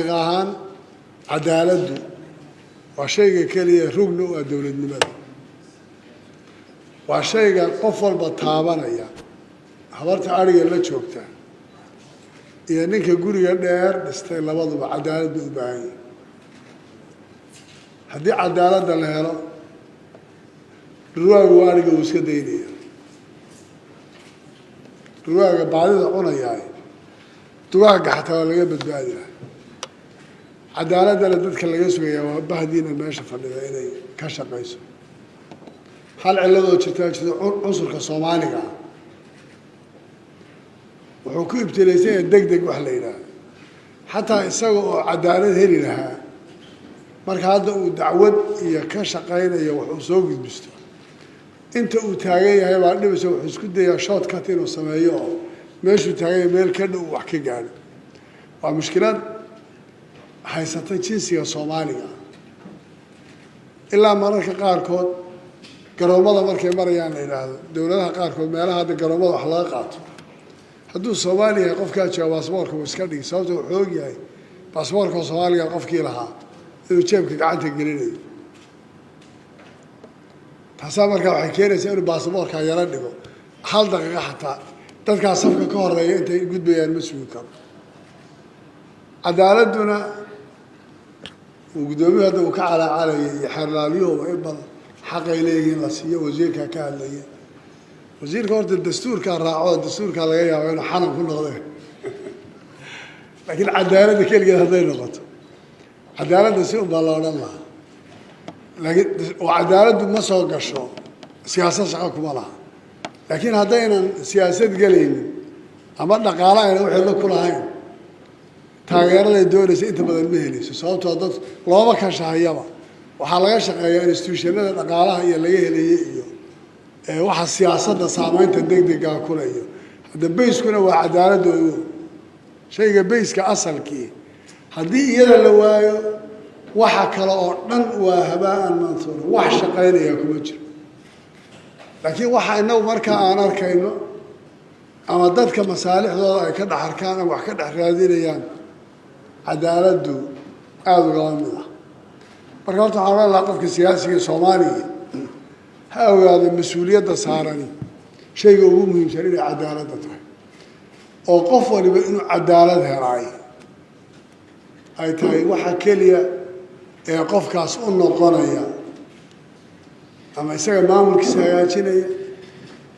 Xaqiiq ahaan cadaaladdu waa shayga keliya rugna u ah dowladnimada, waa shayga qof walba taabanaya. Habarta adhiga la joogta iyo ninka guriga dheer dhistay labaduba cadaalad bay u baahan yihin. Haddii cadaaladda la helo, dhurwaagu adhiga wuu iska daynaya. Dhurwaaga baadida cunayaa dugaagga xataa waa laga badbaadi laha. Cadaaladdana dadka laga sugayaa waa bahdiina meesha fadhida inay ka shaqayso. Hal ciladoo jirtaa jirto: cunsurka Soomaaliga ah wuxuu ku ibtilaysan yahay deg deg wax la yidhaahdo. Xataa isaga oo cadaalad heli lahaa, marka hadda uu dacwad iyo ka shaqaynayo wax uu soo gudbisto, inta uu taagan yahay baa dhibaysa. Wuxuu isku dayaa shortcut inuu sameeyo oo meeshuu taagan yahay meel ka dhow wax ka gaadho. Waa mushkilad haysata jinsiga Soomaaliga. Ilaa mararka qaarkood garoommada markay marayaan la yidhaahdo, dowladaha qaarkood meelaha hadda garoommada wax laga qaato, hadduu Soomaali yahay qofkaa jooga, baasboorka wuu iska dhigi, sababta wuxuu og yahay baasboorka Soomaaliga qofkii lahaa inuu jeebka gacanta gelinayo. Taasaa markaa waxay keenaysaa inuu baasaboorkaa yaro dhigo hal daqiiqa, xataa dadkaa safka ka horeeya intay gudbayaan ma sugi karo. Cadaaladduna uu guddoomiyuhu hadda uu ka calaacalayay iyo xeerlaalyuhuba in badan xaqay leeyihiin la siiyo. Wasiirkaa ka hadlaya, wasiirka horta dastuurkaa raaco, dastuurkaa laga yaabo inuu xanan ku noqde, laakiin cadaaladda keligeed hadday noqoto, cadaaladda si unbaa la odhan lahaa. Laakiin oo cadaaladdu ma soo gasho siyaasad, shaqo kuma laha. Laakiin haddaynan siyaasad gelaynin ama dhaqaale ayna wixii la ku lahayn, taageeraday doonaysa inta badan ma helayso, sababtoo dad looma kashahayaba. Waxaa laga shaqeeyaa institutionada dhaqaalaha iyo laga helaye iyo waxa siyaasadda saameynta degdegaa kule. Iyo hadda bayskuna waa cadaaladda. Ogo shayga bayska asalkii haddii iyada la waayo, waxa kale oo dhan waa هباء منثورا, wax shaqaynaya kuma jiro. Laakiin waxa inagu markaa aan arkayno ama dadka masaalixdooda ay ka dhex arkaan ama wax ka dhex raadinayaan, cadaaladdu aada ugala mid ah. Marka horta waxaan odhan lahaa, qofka siyaasiga Soomaaliya ha ogaado mas-uuliyadda saarani shayga ugu muhiimsan inay cadaaladda tahay, oo qof waliba inuu cadaalad helaay ay tahay waxa keliya ee qofkaas u noqonaya ama isaga maamulkiisa hagaajinaya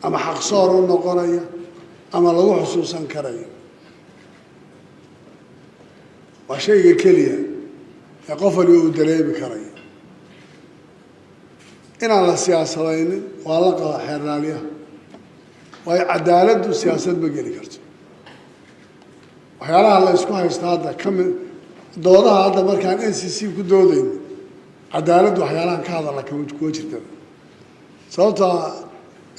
ama xaqsoor u noqonaya ama lagu xusuusan karayo. Waa shayga keliya ee qof waliba uu dareemi karayo. Inaan la siyaasadaynin waa la qaba xeerlaalyaha, waayo cadaaladdu siyaasad ma geli karto. Waxyaalaha la isku haysto hadda ka mid doodaha hadda markaan NCC ku doodayno, cadaaladdu waxyaalahan ka hadalla kama kuma jirtaba, sababtoo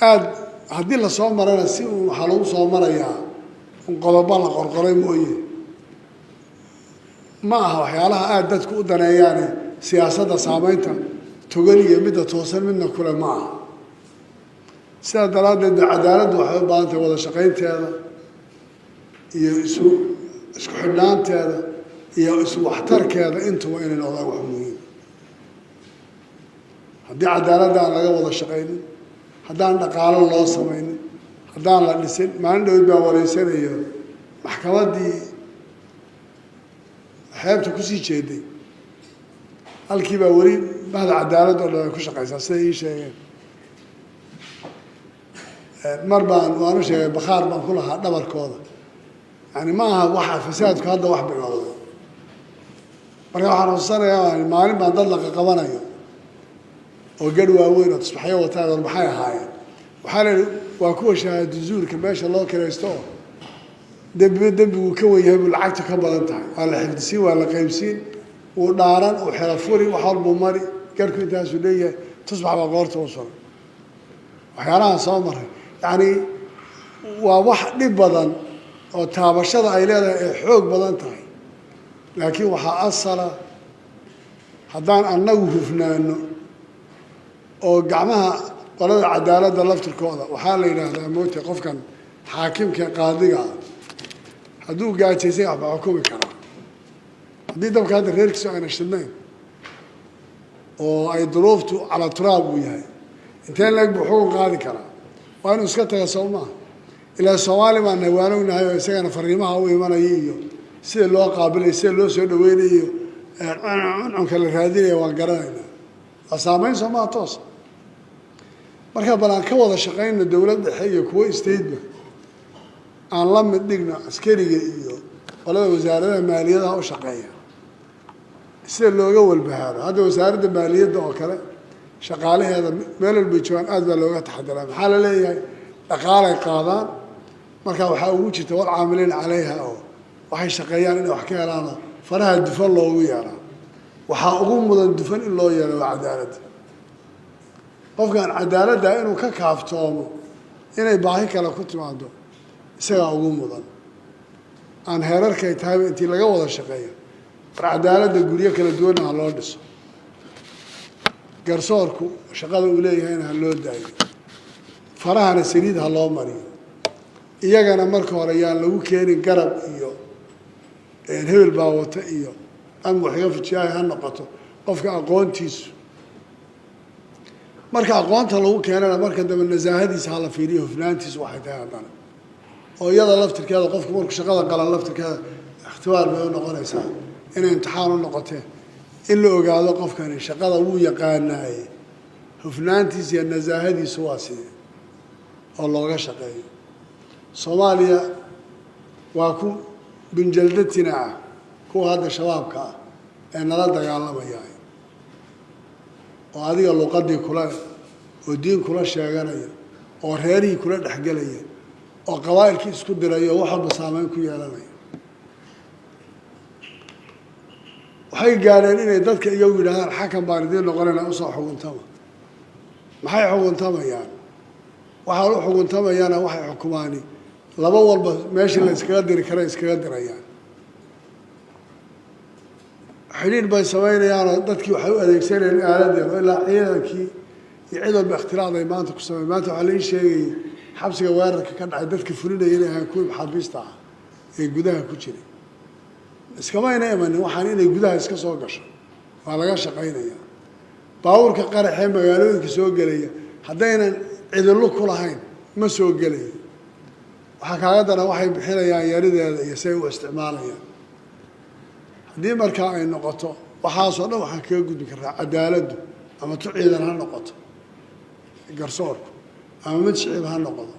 aada haddii lasoo marana si uun waxaa lagu soo marayaa un qodobo la qorqoray mooye. Ma aha waxyaalaha aada dadku u daneeyaane siyaasadda saameynta togan iyo midda toosan midna kule ma aha. Sidaa daraaddeed ba cadaaladdu waxay u baahan tahay wada shaqaynteeda iyo isku xidhnaanteeda iyo isu waxtarkeeda intuba inay noqdaan wax muhiim. Haddii cadaaladda aan laga wada shaqaynin, haddaan dhaqaalo loo samaynin, haddaan la dhisin. Maalin dhowd baan wareysanayo maxkamaddii xeebta kusii jeeday, halkii baa weli bahda cadaalad oo dhan ay ku shaqaysaa, siday ii sheegeen. Mar baan waan u sheegay, bakhaar baan ku lahaa dhabarkooda. Yani ma aha waxa fasaadku hadda wax bilowday. Marka waxaan xususanayaa maalin baan dad laqa qabanayo oo garh waaweyn oo tusbaxyo wataan. War maxay ahaayeen? Waxaa la yihi waa kuwa shahaadu zuurka meesha loo kiraysto, oo dembiba dembiguu ka wen yahay buu lacagta ka badan tahay. Waa la xifdisiin, waa la qaybsiin, wuu dhaaran, uu xero furi, wax walbuu mari, garhku intaasuu leeyahay, tusbax baa qoorta u suran. Waxyaalahaan soo maray yacni waa wax dhib badan oo taabashada ay leedahay ay xoog badan tahay. Laakiin waxaa asala haddaan annagu hufnaano oo gacmaha qolada cadaaladda laftirkooda. Waxaa la yidhaahdaa moogtay, qofkan xaakimka qaadiga ah hadduu gaajaysay waxba xukumi karaa. Haddii dabka hadda reerkiisu ayna shidnayn oo ay duruuftu calaa turaab uu yahay, intee leeg buu xukun qaadi karaa? Waa inuu iska taga, soo maaha? Ilaa Soomaali baa nahay, waan ognahay oo isagana fariimaha u imanaya iyo sida loo qaabilay, sida loo soo dhaweynayo, cuncunka la raadinaya, waan garanaynaa. Waa saameyn, soo maha? Toos. Marka bal aan ka wada shaqayno, dowlad dhexe iyo kuwo stateba, aan la mid dhigno askariga iyo qolada wasaaradaha maaliyadaha u shaqeeya sida looga walbahaaro. Hadda wasaaradda maaliyadda oo kale shaqaalaheeda meel walbay joogaan aad baa looga taxadiraa. Maxaa la leeyahay? Dhaqaalay qaadaan. Marka waxaa ugu jirta والعاملين عليها oo waxay shaqeeyaan inay wax ka helaanoo faraha dufan loogu yeeraa. Waxaa ugu mudan dufan in loo yeero waa cadaaladda. Qofkaan cadaaladda inuu ka kaaftoomo inay baahi kale ku timaado isagaa ugu mudan. Aan heerarkay tahayba intii laga wada shaqeeyo, war cadaaladda guryo kala duwanna ha loo dhiso, garsoorku shaqada uu leeyahayna ha loo daayo, farahana saliid ha loo mariyo. Iyagana marka hore yaan lagu keenin garab iyo hebel baa wata iyo ama wax iga fujiyahay. Ha noqoto qofka aqoontiisu. Marka aqoonta lagu keenana, marka dambe nasaahadiisa hala fiiriyo, hufnaantiisu waxay tahay haddana, oo iyada laftirkeeda qofku markuu shaqada qalan laftirkeeda ikhtibaar bay u noqonaysaa, inay imtixaan u noqotee in la ogaado qofkani shaqada wuu yaqaanaaye, hufnaantiisa iyo nasaahadiisu waa sidee, oo looga shaqeeyo. Soomaaliya waa ku binjaldatina ah kuwa hadda shabaabka ah ee nala dagaalamaya, oo adiga luqadii kula leh, oo diin kula sheeganaya, oo reerihii kula dhexgelaya, oo qabaa'ilkii isku diraya, oo wax walba saameyn ku yeelanaya. Waxay gaadheen inay dadka iyagu yidhahdaan, "Xakan baan idiin noqonayna, usoo xuguntama." Maxay xuguntamayaan? Waxaa u xuguntamayaana waxay xukumaani laba walba meeshii la iskaga diri kara iskaga dirayaan. Xidhiidh bay samaynayaanoo dadkii waxay u adeegsanayaan aaladeed, oo ilaa ciidankii iyo cid walba ikhtilaad ay maanta ku sameyn. Maanta waxaa la ii sheegayay xabsiga weerarka ka dhacay dadka fulinaya inay ahaan kuwii maxaabiista ah ee gudaha ku jiray. Iskamayna imanin waxaan inay gudaha iska soo gasho, waa laga shaqaynaya. Baabuurka qaraxee magaalooyinka soo gelaya haddaynan cidilo ku lahayn ma soo gelayo. Waxaa kaaga daran waxay bixinayaan yarideeda iyo say u isticmaalayaan. Haddii markaa ay noqoto, waxaasoo dhan waxaan kaga gudbi karraa cadaaladdu, ama tu ciidan ha noqoto garsoorku, ama mid shicib ha noqdo,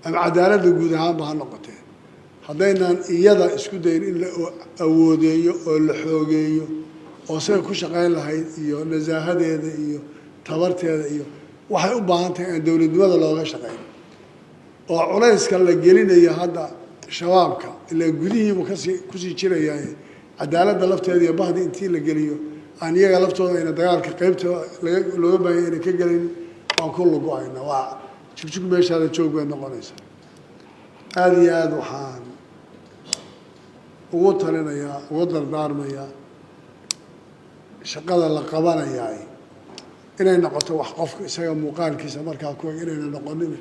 ama cadaaladda guud ahaanba ha noqotee, haddaynaan iyada isku dayin in la awoodeeyo oo la xoogeeyo, oo siday ku shaqayn lahayd iyo nasaahadeeda iyo tabarteeda iyo waxay u baahan tahay aan dowladnimada looga shaqeyn, oo culayska la gelinayo hadda shabaabka ilaa gudihiibuu kasii kusii jirayaaye, cadaaladda lafteeda iyo bahdi intii la geliyo, aan iyaga laftooda ayna dagaalka qeybta laga looga baahanya ayna ka gelin, waan ku lugo-ayna. Waa jugjug meeshaada joog bay noqonaysaa. Aada iyo aada waxaan ugu talinayaa, ugu dardaarmayaa, shaqada la qabanayaa inay noqoto wax qofku isaga muuqaalkiisa markaa ku eg inayna noqonin,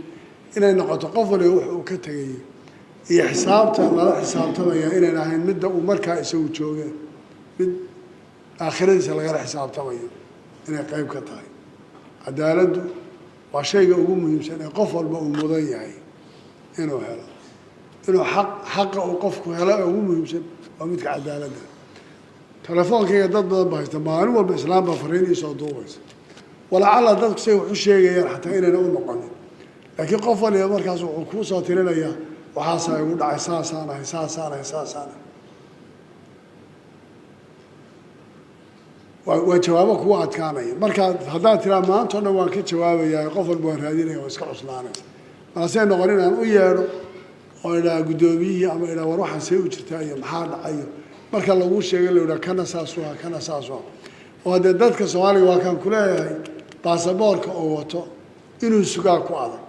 inay noqoto qof waliba wax uu ka tegayo iyo xisaabta lala xisaabtamaya inayn ahayn midda uu markaa isagu jooge, mid aakhiradiisa lagala xisaabtamayo inay qeyb ka tahay. Cadaaladdu waa shayga ugu muhiimsan ee qof walba uu mudan yahay inuu helo. Inuu aq xaqa uu qofku helo ee ugu muhiimsan waa midka cadaaladda. Telefoonkayga dad badan baa haysta. Maalin walba islaam baa fariin iisoo duubaysa. Walacalla dadku say wax u sheegayaan xataa inayna u noqonin, laakiin qof waliba markaas wuxuu kuu soo tirinayaa, "Waxaasaa igu dhacay, saasaan ahay, saasaan ahay, saasaan ahay." Waa jawaabo kugu adkaanaya. Markaa haddaad tiraa maanta o dhan waan ka jawaabayaa, qof walba waan raadinaya, waa iska cuslaanaysa. Maasey noqon inaan u yeedho oo idhaa guddoomiyihii ama idhaa, "War waxaan see u jirtaa iyo maxaa dhacayo?" Marka laguu sheegay la idhaa, "Kana saasu ah, kana saasu ah." Oo haddee dadka Soomaaliga waa kaan kuleeyahay, baasaboorka oo wato inuu sugaa ku adag.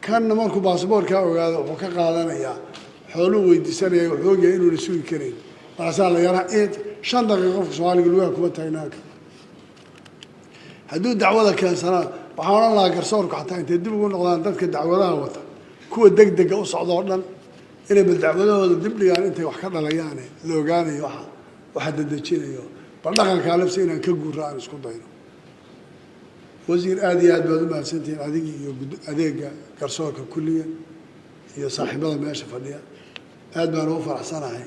Kanna markuu baasaboorkaa ogaado wuxuu ka qaadanayaa xooluu weydiisanaya, wuxuu ogyahay inuuna sugi karayn. Markaasaa la yaraa 5 daqiiqa qofka Soomaaliga lugaha kuma taagnaan karo hadduu dacwada keensanaa. Waxaan odhan lahaa garsoorku xataa intay dib ugu noqdaan dadka dacwadaha wata, kuwa deg dega u socda oo dhan. Inay bal dacwadahooda dib dhigaan intay wax ka dhalayaane la ogaanayo waxa dedejinayo. Bal dhaqankaa lafsi inaan ka guurro aan isku dayno. Wasiir, aada iyo aad baad u mahadsantihiin, adigii iyo adeega garsoorka kulliga iyo saaxiibada meesha fadhiya. Aad baan ugu faraxsanahay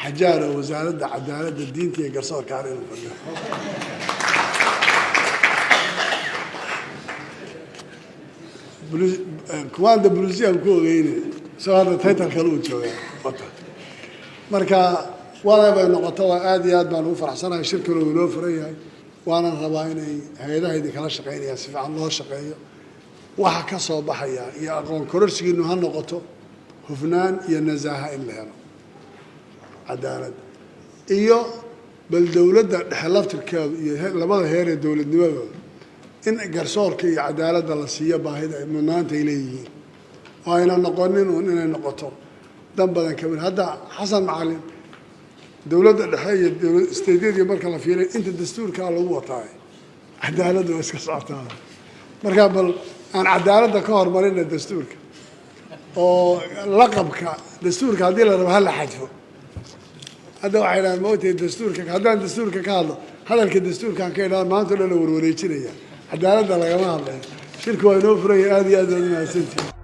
Xajaar oo Wasaaradda Cadaaladda, Diinta iyo Garsoorka ar inuu fadhiyo. Kuwaanda bulisiyan ku ogeyne, isagoo hadda title kale uu joogaa wata. Marka whatever noqoto, waa aada iyo aad baan ugu faraxsanahay. Shirkuna wuu inoo furan yahay, waanan rabaa inay hay-adaha idinkala shaqeynayaan si fiican loo shaqeeyo. Waxa ka soo baxaya iyo aqoon kororsigiinu ha noqoto hufnaan iyo nasaaha in la helo, cadaalad iyo bal dowladda dhexe laftirkeedu iyo labada heer ee dowladnimadooda in garsoorka iyo cadaaladda la siiyo baahida ay mudnaanta ay leeyihiin, oo ayna noqonin uun inay noqoto dan badan kamid. Hadda Xasan Macalin, dowladda dhexe iyo stateyadii marka la fiiriyo, inta dastuurkaa lagu wataa cadaaladda waa iska socotaa. Marka bal aan cadaaladda ka hormarina dastuurka, oo laqabka dastuurka haddii la rabo hala xadfo. Hadda waxay dhahaan, maogtahay, dastuurka haddaan dastuurka ka hadlo, hadalka dastuurkaan ka idhaha, maanta o dhan la warwareejinaya, cadaaladda lagama hadlayo. Shirka waa inoo furaya. Aada iyo aad baad umahadsantihi.